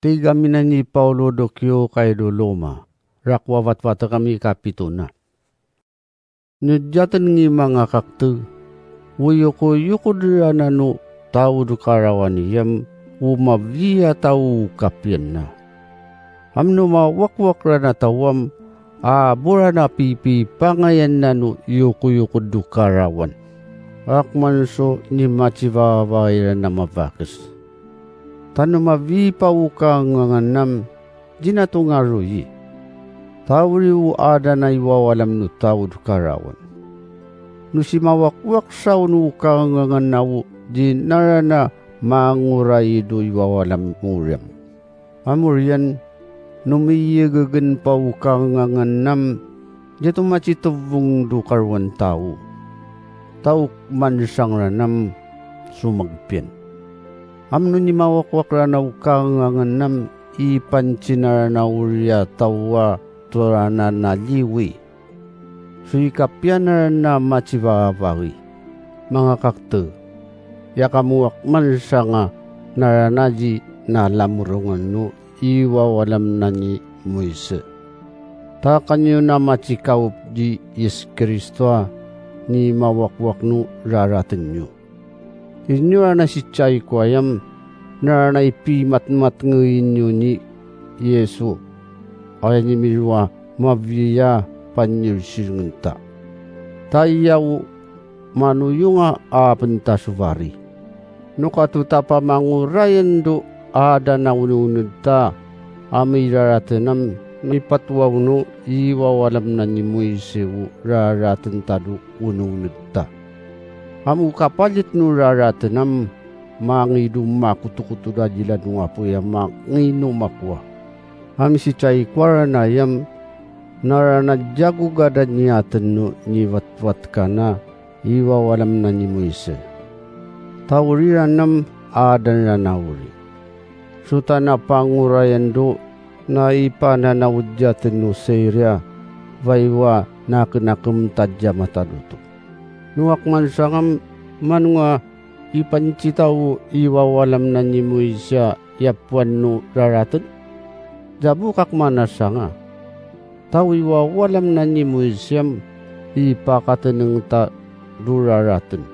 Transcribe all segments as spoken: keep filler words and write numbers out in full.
Tigami nan i Paolo do kiyokay do Roma, rak wawatwat kami kapito na. Nodiyaten ngi manga kakteg, woyokoyokod rana no taod karawan iyam, o mawiya taw o kapiyan na. Am no mawakwak rana taw am, a bo rana pipipangayan na no yokoyokod karawan. Ak man so ni matiwawai rana mabakes. Tano mawipa o kangangan am, di na tongaroi. Taw ri o adan a i wawalam no taod karawan. No si mawakwak saw no kangangan aw di na rana mangoray do i wawalam o riam. Am oriyan, no miyegegen pa o kangangan am, di ato matitebong do karowan taw. Taw kman sang rana am so magpiyan. Am no ni mawakwak rana o kangangan am, i panti na rana oriyan taw a to rana na liwi. So i kapiyan na rana matiwawai. Manga kakteg. Ya kamowak man sanga na rana di na lamorongan no i wawalam na ni Moise. Ta kaniyo na matikaop di Yesu Kristo a ni mawakwak no raraten yo. Iniyo rana sitaiko ayam, na rana i pimatmatngai niyo ni Yesu. Aya ni miro a mawiya panyirsiringen ta. Ta iya o manoyong a aben ta sowari. No kato ta pamangorayan do adan a onongonod ta, a miraraten am, mipatowaw no i wawalam na ni Moise o raraten ta do onongonod ta. Am o kapalit no raraten am, mangi do makotokoto da di lanoapoy a mangi no makowa. Am sitaiko a rana ayam, na rana diago gada niyaten no ni watwat ka na i wawalam na ni Moise. Taw ri rana am adan rana ori. So ta na pangorayan do na i pananaw diyaten no seri a waiwa na kenakem ta di a matadoto. No ak man sanga am, manonga i panti taw i wawalam na ni Moise a yapowan no raraten? Jabok ak mana sanga. Taw i wawalam na ni Moise am, i pakateneng ta do raraten.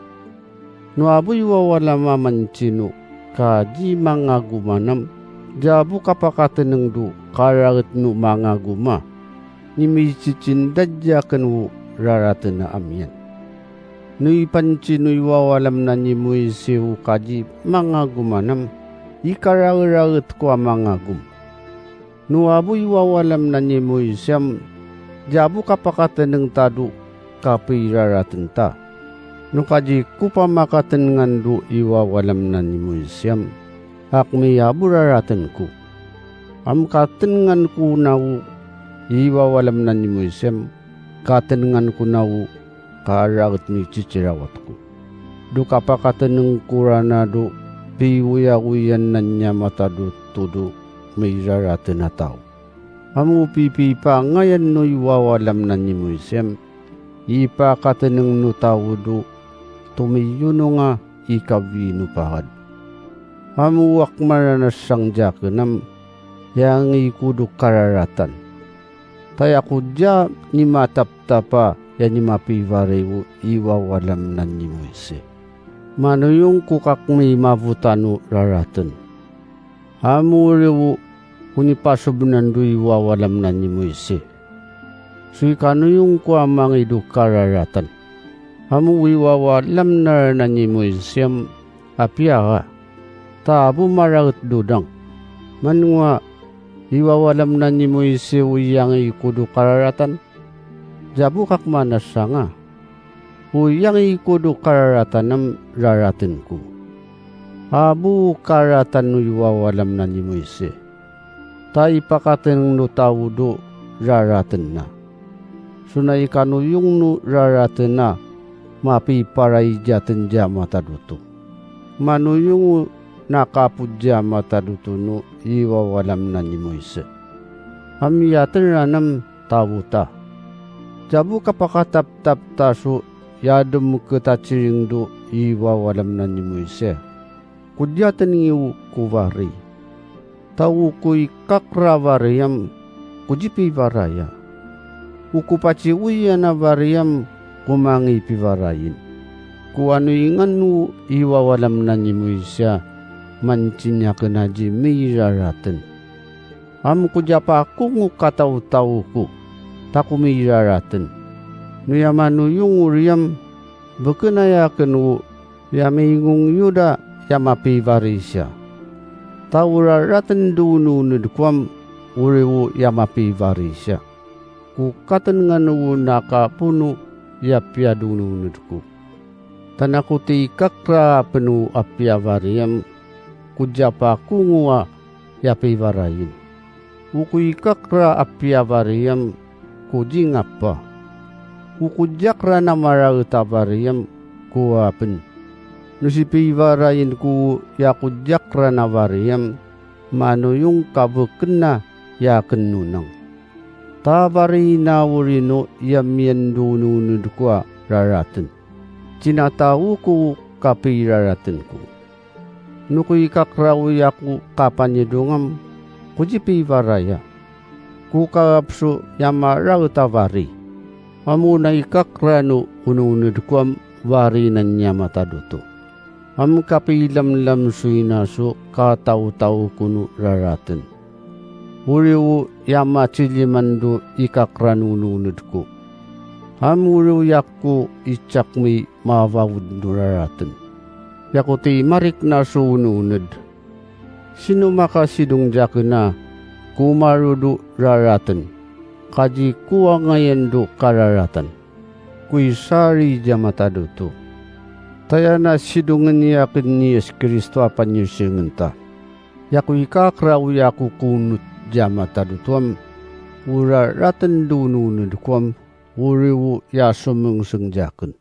No abu i wawalam a manti no ka di mangagoma nam, jabok a pakateneng do karaget no mangagoma. Ni mititindad aken o raraten a amiyan. No i panti no i wawalam na ni Moise o ka di mangagoma nam, i karageraget ko a mangagom. No abu i wawalam na ni Moise am, jabok a pakateneng ta do kapiraraten ta. No ka di ko pamakatenengan do i wawalam na ni Moise am, ak mi abu raraten ko. Am katenengan ko na o i wawalam na ni Moise am, katenengan ko na o karaget mi cicirawat ko. Do kapakateneng ko rana do piwoyawoyan na niyan matadoto do miraraten a taw. Am o pipipangayan no i wawalam na ni Moise am, i pakateneng no taw do tomiyonong a i kawi no pagad. Am o ak marana sang di aken am, yangi ko do kararatan. Ta ya ko diya ni mataptap a ya ni mapiwarey o i wawalam na ni Moise. Manoyong ko kak mi mabota no raraten? Am ori o konipasobenan do i wawalam na ni Moise? So i kanoyong ko a mangi do kararatan? Am o i wawalam na rana ni Moise am apiya ra. Ta abu maraget do dang. Manonga i wawalam na ni Moise o yangi ko do kararatan? Jabok ak mana sanga. O yangi ko do kararatan am raraten ko. Abu kararatan no i wawalam na ni Moise. Ta i pakateneng no taw do raraten na. So na i kanoyong no raraten a mapiparay diyaten di a matadoto. Manoyong o na kapod di a matadoto no i wawalam na ni Moise? Am iyaten rana am taw ta. Jabok a pakataptap ta so yadem keta tiring do i wawalam na ni Moise. Ko diyaten ngi o kowari. Taw uku ikakra a barayam ko ji pibaraya. Uku patiwiyana barayam ko mangi pibarayin. Ko anoingan o iwawalam na ni Moise a, mantinyakna ji miraratn. Am ko japakongo katawtaw ko, ta ko miraratn. No yamanoyong o riyam, bkn a yakn o yamaingong yo da yamapibaris ya. Taw raratn do ononod ko am, oriwo yamapibaris ya. Ko katnngan o nakapon o yapiya do ononod ko. Tana ko ti ikakra a pn o apiya barayam, ko japakongo a yapibarayin. Uku ikakra a apiya barayam, ko ji ngapa. Uku jakra na maraot a barayam, ko a pn. No sipibarayin ko ya ko jakra na barayam, manoyong kabkn a yakn onang. Ta baray na orino yamiyan do ononod ko a raratn. Tinataw ko kapiraratn ko. No ko ikakra o ya ko kapanyedong am, ko ji pibaraya. Ko kaabso yamaraot a baray. Am ona ikakra no ononod ko am baray na niyan matadoto. Am kapilamlam so inaso katawtaw ko no raratn. Oriwo yamatiliman do ikakra no ononod ko. Am oriwo ya ko icakmi mawaod do raratn. Ya ko ti marikna so ononod. Sino makasidong jakna, ko maroro raratn. Kaji ko angayan do kararatan. Ko isari ja matadoto. Tayana sidongn yakn ni Yesus Kristo a panyosengn ta. Ya ko ikakra o ya ko koonot ja matadoto am, o raratn do ononod ko am, oriwo yasomongsong jakn.